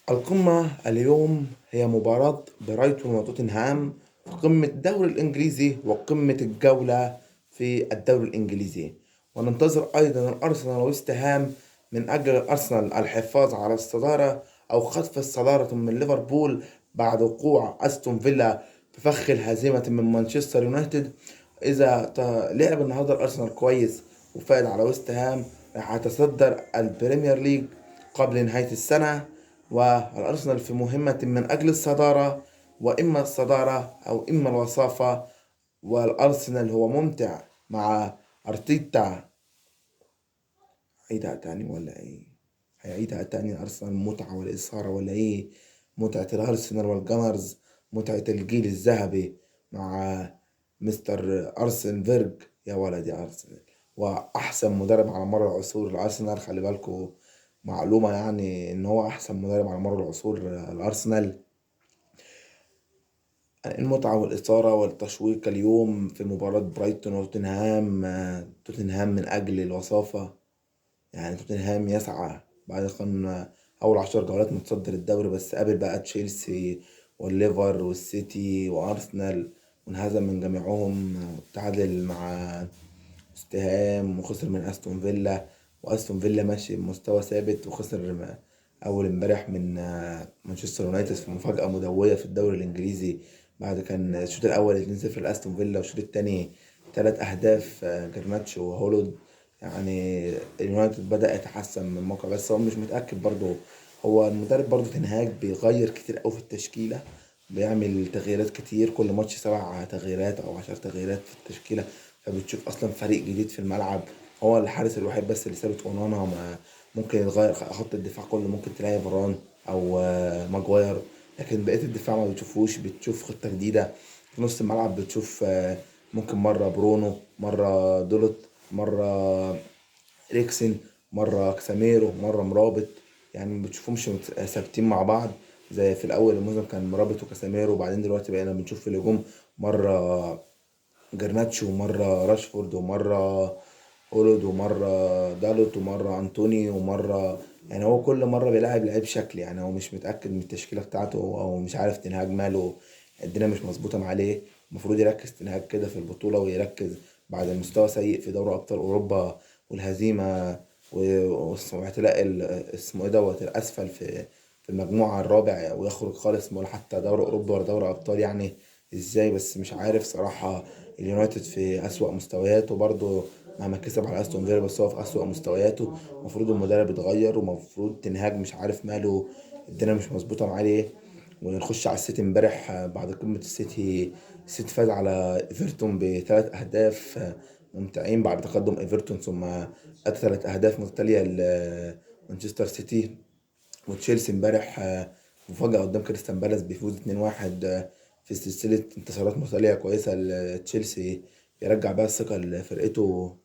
القمة اليوم هي مباراة برايتون وتوتنهام في قمة الدوري الإنجليزي وقمة الجولة في الدوري الإنجليزي، وننتظر أيضا الأرسنال وويست هام من أجل الأرسنال الحفاظ على الصدارة أو خطف الصدارة من ليفربول بعد وقوع أستون فيلا في فخ الهزيمة من مانشستر يونايتد. إذا لعب النهارده الأرسنال كويس وفاز على ويست هام راح يتصدر البريمير ليج قبل نهاية السنة، والأرسنال في مهمة من أجل الصدارة، وإما الصدارة أو إما الوصافة. والأرسنال هو ممتع مع أرتيتا. عيدها تاني ولا إيه؟ هيعيدها تاني الأرسنال متعة والإثارة ولا إيه؟ متعة الأرسنال والجانرز، متعة الجيل الذهبي مع مستر أرسن فيرج. يا ولد يا أرسنال، وأحسن مدرب على مر العصور الأرسنال. خلي بالكوا معلومة، يعني إن هو أحسن مدرب على مر العصور الأرسنال. المتعة والإثارة والتشويق اليوم في مباراة برايتون وتوتنهام. توتنهام من أجل الوصافة، يعني توتنهام يسعى بعد كان أول 10 جولات متصدر الدوري، بس قابل بقى تشيلسي والليفر والسيتي وأرسنال وانهزم من جميعهم، تعادل مع وستهام وخسر من أستون فيلا، وأستون فيلا ماشي بمستوى ثابت وخسر أول امبارح من مانشستر يونايتد في مفاجأة مدوية في الدوري الإنجليزي، بعد كان الشوط الأول 2-0 لأستون فيلا والشوط الثاني 3 أهداف جرناتشو وهولود. يعني اليونايتد بدأ يتحسن من الموقع، بس هو مش متأكد برضه. هو المدرب برضه تنهاج بيغير كتير قوي في التشكيلة، بيعمل تغييرات كتير، كل ماتش 7 تغييرات أو 10 تغييرات في التشكيلة، فبتشوف أصلا فريق جديد في الملعب. هو الحارس الوحيد بس اللي ثابت اونانا، ما ممكن يتغير خط الدفاع كله، ممكن تلاقي فاران او ماجواير، لكن بقية الدفاع ما بتشوفوش. بتشوف خطة جديدة في نص الملعب، بتشوف ممكن مرة برونو، مرة دولت، مرة ريكسن، مرة كساميرو، مرة مرابط، يعني ما بتشوفهمش ثابتين مع بعض زي في الأول الموسم كان مرابط وكاساميرو، وبعدين دلوقتي بقينا بنشوف في الهجوم مرة جرناتشو ومرة راشفورد ومرة هولود ومرة دالوت ومرة أنتوني ومرة، يعني هو كل مرة بيلعب لعيب شكل، يعني هو مش متأكد من التشكيلة بتاعته أو مش عارف تنهاج ماله، الدنيا مش مظبوطة معاه ليه. المفروض يركز تنهاج كده في البطولة، ويركز بعد المستوى سيء في دوري أبطال أوروبا والهزيمة واعتلاء اسمه إيه دوت الأسفل في المجموعة الرابع، ويخرج خالص ولا حتى دوري أوروبا ولا دوري أبطال، يعني إزاي بس مش عارف صراحة. اليونايتد في أسوأ مستوياته برضه مهما كسب على أستون فيلا، بس هو في أسوأ مستوياته. المفروض المدرب يتغير، ومفروض تنهاج مش عارف ماله، الدنيا مش مظبوطة معاه ليه. ونخش على السيتي امبارح بعد قمة السيتي، السيتي فاز على ايفرتون ب3 أهداف ممتعين بعد تقدم ايفرتون، ثم أتى 3 أهداف متتالية لمانشستر سيتي. وتشيلسي امبارح مفاجأة قدام كريستال بالاس بيفوز 2-1 في سلسلة انتصارات متتالية كويسة لتشيلسي، يرجع بقى الثقة لفرقته.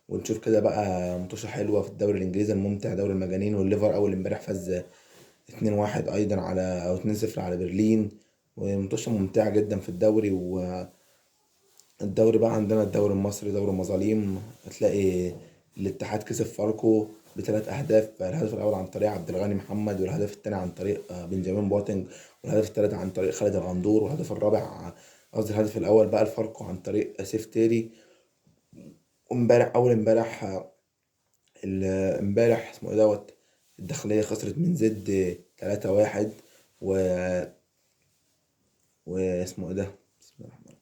ونشوف كده بقى ماتشات حلوة في الدوري الإنجليزي الممتع، دوري المجانين. والليفر أول امبارح فاز 2-1 أيضا على أو 2-0 على برلين، وماتشات ممتعة جدا في الدوري. والدوري بقى عندنا الدوري المصري دوري المظالم، هتلاقي الاتحاد كسب فاركو ب3 أهداف، الهدف الأول عن طريق عبد الغني محمد، والهدف الثاني عن طريق بنجامين بواتنج، والهدف الثالث عن طريق خالد الغندور، والهدف الرابع قصدي الهدف الأول بقى الفاركو عن طريق سيف تيري. وامبارح أول امبارح امبارح اسمه إيه دوت الداخلية خسرت من زد 3-1 واسمه إيه ده، بسم الله الرحمن الرحيم،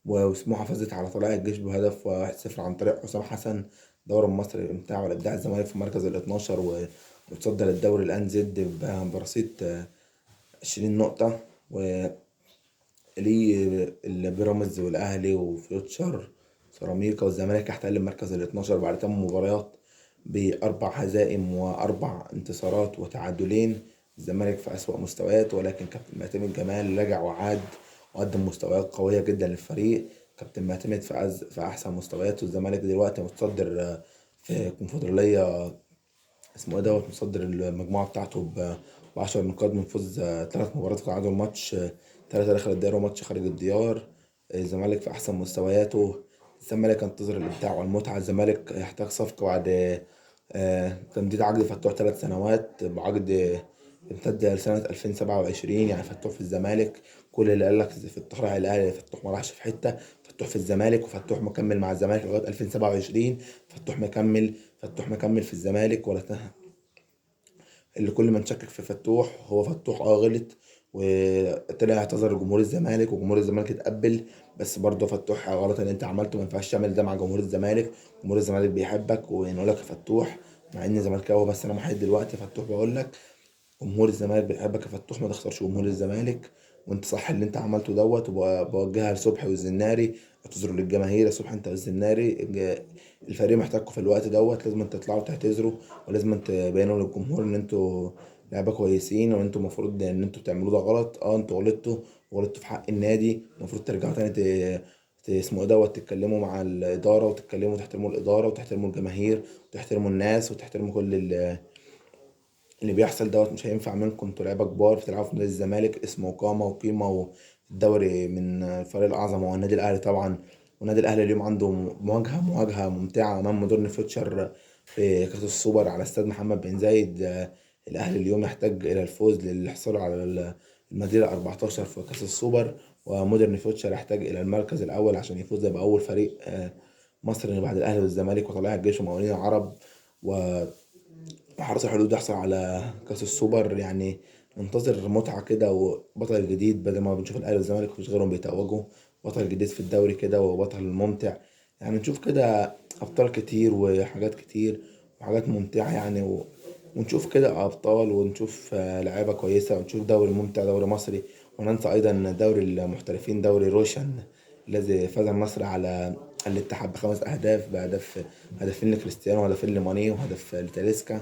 وسموحة فازت على طلائع الجيش بهدف 1-0 عن طريق حسام حسن. دوري المصري الإمتاع والإبداع، الزمالك في مركز ال12 ومتصدر الدوري الآن زد برصيد 20 نقطة، و ليه البيراميدز والأهلي وفيوتشر سيراميكا والزمالك يحتل المركز ال12 بعد 8 مباريات ب4 هزائم و4 انتصارات وتعادلين. الزمالك في أسوأ مستوياته، ولكن كابتن معتمد جمال رجع وعاد وقدم مستويات قوية جدا للفريق. كابتن معتمد في أحسن مستوياته. الزمالك دلوقتي متصدر في الكونفدرالية اسمه إيه دوت، متصدر المجموعة بتاعته ب10 نقاط من فوز 3 مباريات وتعادل ماتش، 3 داخل الديار وماتش خارج الديار. الزمالك في أحسن مستوياته. الزمالك ينتظر الابداع والمتعة. الزمالك يحتاج صفقة بعد تمديد عقد فتوح 3 سنوات بعقد امتد لسنة 2027. يعني فتوح في الزمالك، كل اللي قال لك فتوح راح الاهلي، فتوح ما راحش في حتة، فتوح في الزمالك، وفتوح مكمل مع الزمالك لغاية 2027. فتوح مكمل في الزمالك. ولا اللي كل ما نشكك في فتوح، هو فتوح غلط وطلع اعتذر لجمهور الزمالك وجمهور الزمالك اتقبل، بس برضه فتوح غلط اللي انت عملته، ما ينفعش تعمل ده مع جمهور الزمالك. جمهور الزمالك بيحبك ونقول لك يا فتوح، مع اني زملكاوي بس انا محايد دلوقتي. فتوح بقول لك جمهور الزمالك بيحبك يا فتوح، ما تخسرش جمهور الزمالك، وانت صح اللي انت عملته دوت. وبوجهها لصبحي والزناري، اعتذروا للجماهير يا صبحي انت والزناري، الفريق محتاجكم في الوقت دوت، لازم تطلعوا تعتذروا، ولازم تبينوا للجمهور ان انتوا لعيبة كويسين، وان انتوا المفروض ان انتوا بتعملوه ده غلط. انتوا غلطتوا في حق النادي، المفروض ترجعوا تاني اسمه ايه دوت، تتكلموا مع الادارة، وتتكلموا وتحترموا الادارة، وتحترموا الجماهير، وتحترموا الناس، وتحترموا كل اللي بيحصل دوت. مش هينفع منكم، انتوا لعيبة كبار بتلعبوا في نادي الزمالك، اسمه وقامه وقيمه والدوري من الفريق الاعظم هو النادي الاهلي طبعا. والنادي الاهلي اليوم عنده مواجهة ممتعة امام مودرن فيوتشر في كاس السوبر على استاد محمد بن زايد. الاهلي اليوم يحتاج الى الفوز للحصول على المدينة 14 في كاس السوبر، ومودرن فيوتشر يحتاج الى المركز الاول عشان يفوز يبقى اول فريق مصري بعد الاهلي والزمالك وطلائع الجيش ومقاولين العرب وحرس الحدود يحصل على كاس السوبر. يعني ننتظر متعة كده وبطل جديد، بدل ما بنشوف الأهلي والزمالك مفيش غيرهم بيتوجوا، بطل جديد في الدوري كده وبطل ممتع. يعني نشوف كده أبطال كتير وحاجات كتير وحاجات ممتعة يعني، ونشوف كده أبطال، ونشوف لعيبة كويسة، ونشوف دوري ممتع، دوري مصري. وننسى أيضا دوري المحترفين، دوري روشن الذي فاز النصر على الاتحاد ب5 أهداف، هدفين لكريستيانو وهدفين لماني وهدف لتاليسكا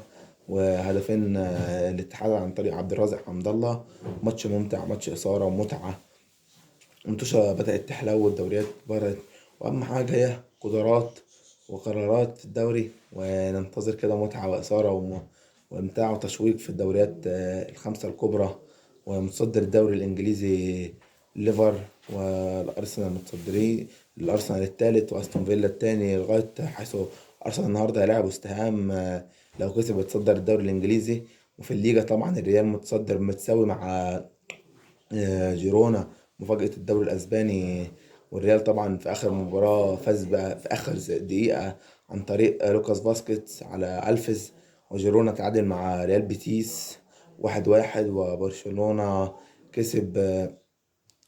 وهدفين الاتحاد عن طريق عبد الرازق حمد الله. ماتش ممتع، ماتش إثارة ومتعة، الماتشات بدأت تحلو والدوريات بدأت، وأهم حاجة هي قدرات وقرارات في الدوري. وننتظر كده متعة وإثارة وإمتاع وتشويق في الدوريات ال5 الكبرى. ومتصدر الدوري الإنجليزي ليفر والأرسنال متصدرين، الأرسنال الثالث وأستون فيلا الثاني، لغاية حيث أرسنال النهارده هيلاعب وستهام، لو كسب يتصدر الدوري الإنجليزي. وفي الليجا طبعا الريال متصدر متساوي مع جيرونا، مفاجأة الدوري الأسباني. والريال طبعا في آخر مباراة فاز في آخر دقيقة عن طريق لوكاس فاسكيز على ألفيز، وجيرونا تعادل مع ريال بيتيس 1-1، وبرشلونة كسب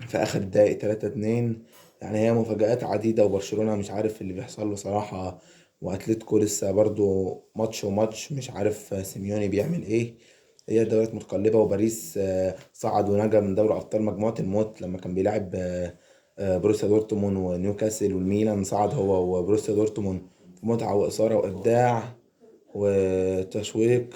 في آخر دقايق 3-2. يعني هي مفاجآت عديدة، وبرشلونة مش عارف اللي بيحصل له صراحة، وأتلتيكو لسه برضو ماتش وماتش مش عارف سيميوني بيعمل ايه. هي الدوريات متقلبة. وباريس صعد ونجا من دوري أبطال مجموعة الموت لما كان بيلعب بروسيا دورتموند ونيوكاسل والميلان، صعد هو وبروسيا دورتموند في متعة وإثارة وإبداع وتشويق.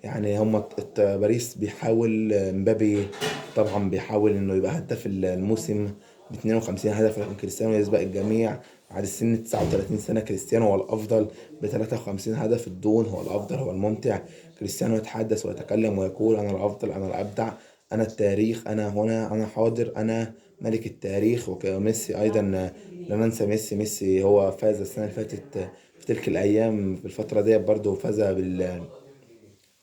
يعني هم باريس بيحاول، مبابي طبعا بيحاول انه يبقى هداف الموسم ب 52 هدف، لكن كريستيانو يسبق الجميع بعد السن 39 سنة. كريستيانو هو الأفضل ب 53 هدف، الدون هو الأفضل، هو الممتع. كريستيانو يتحدث ويتكلم ويقول أنا الأفضل، أنا الأبدع، أنا التاريخ، أنا هنا، أنا حاضر، أنا ملك التاريخ. وميسي أيضا لا ننسى ميسي، ميسي هو فاز السنة اللي فاتت في تلك الأيام في الفترة دي برضه فاز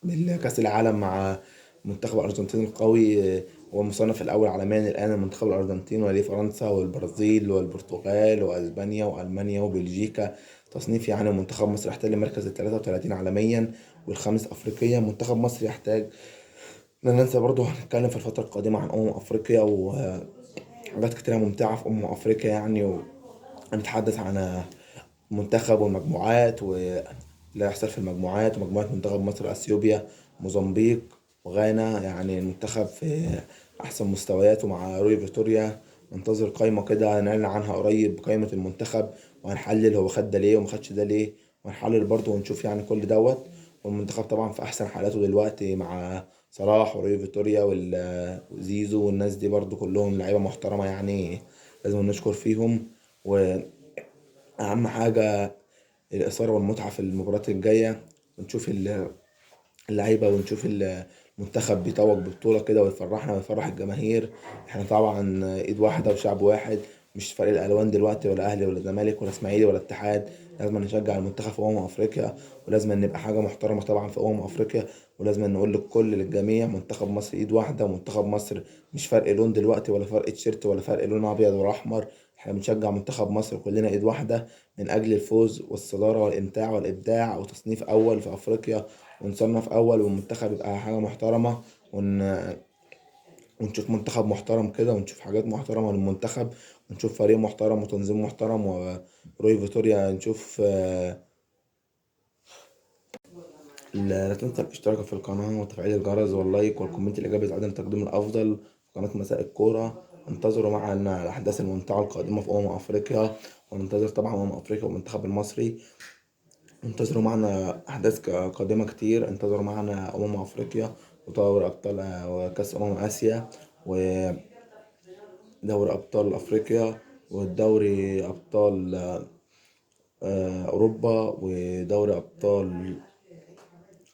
بالكأس العالم مع منتخب الأرجنتين القوي، هو المصنف الأول عالميا الآن المنتخب الأرجنتين، وليه فرنسا والبرازيل والبرتغال وأسبانيا وألمانيا وبلجيكا تصنيف. يعني منتخب مصر يحتل مركز ال 33 عالميا والخامس أفريقيا. منتخب مصر يحتاج، لا ننسى برضه هنتكلم في الفترة القادمة عن أفريقيا وحاجات كتيرة ممتعة في أفريقيا يعني، وهنتحدث عن المنتخب والمجموعات واللي هيحصل في المجموعات، ومجموعة منتخب مصر أثيوبيا موزمبيق وغانا. يعني المنتخب في أحسن مستوياته مع روي فيتوريا. ننتظر قايمة كده نعلن عنها قريب، قايمة المنتخب، وهنحلل هو خد ده ليه وما خدش ده ليه، وهنحلل برضه ونشوف يعني كل دوت. والمنتخب طبعا في أحسن حالاته دلوقتي مع صلاح وروي فيتوريا وزيزو والناس دي برضه كلهم لعيبة محترمة، يعني لازم نشكر فيهم. وأهم حاجة الإثارة والمتعة في المباريات الجاية، ونشوف اللعيبة ونشوف المنتخب بيتوج ببطولة كده ويفرحنا ويفرح الجماهير. احنا طبعا ايد واحدة وشعب واحد، مش فرق الالوان دلوقتي، ولا اهلي ولا زمالك ولا اسماعيلي ولا اتحاد. لازم نشجع المنتخب في افريقيا، ولازم نبقى حاجة محترمه طبعا في افريقيا، ولازم نقول للكل للجميع منتخب مصر ايد واحدة، ومنتخب مصر مش فرق لون دلوقتي، ولا فرق تيشيرت، ولا فرق لون ابيض ولا احمر. احنا بنشجع منتخب مصر كلنا ايد واحدة من اجل الفوز والصداره والامتاع والابداع وتصنيف اول في افريقيا، ونصنف اول، والمنتخب يبقى حاجة محترمه، ونشوف منتخب محترم كده، ونشوف حاجات محترمة للمنتخب، ونشوف فريق محترم وتنظيم محترم وروي فيتوريا. نشوف لا تنسى الاشتراك في القناة وتفعيل الجرس وال like وال comment الإيجابي لعدم تقديم الأفضل في قناة مساء الكورة. انتظروا معنا الأحداث الممتعة القادمة في أفريقيا، وننتظر طبعا أفريقيا والمنتخب المصري. انتظروا معنا أحداث قادمة كتير، انتظروا معنا أفريقيا ودوري أبطال وكأس آسيا ودوري أبطال أفريقيا والدوري أبطال أوروبا ودوري أبطال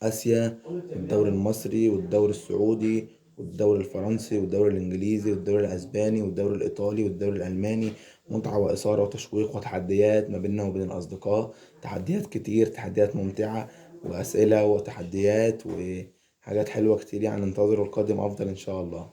آسيا والدوري المصري والدوري السعودي والدوري الفرنسي والدوري الإنجليزي والدوري الأسباني والدوري الإيطالي والدوري الألماني. متعة وإثارة وتشويق وتحديات ما بيننا وبين الأصدقاء، تحديات كتير، تحديات ممتعة وأسئلة وتحديات وحاجات حلوة كتير. انتظروا القادم أفضل إن شاء الله.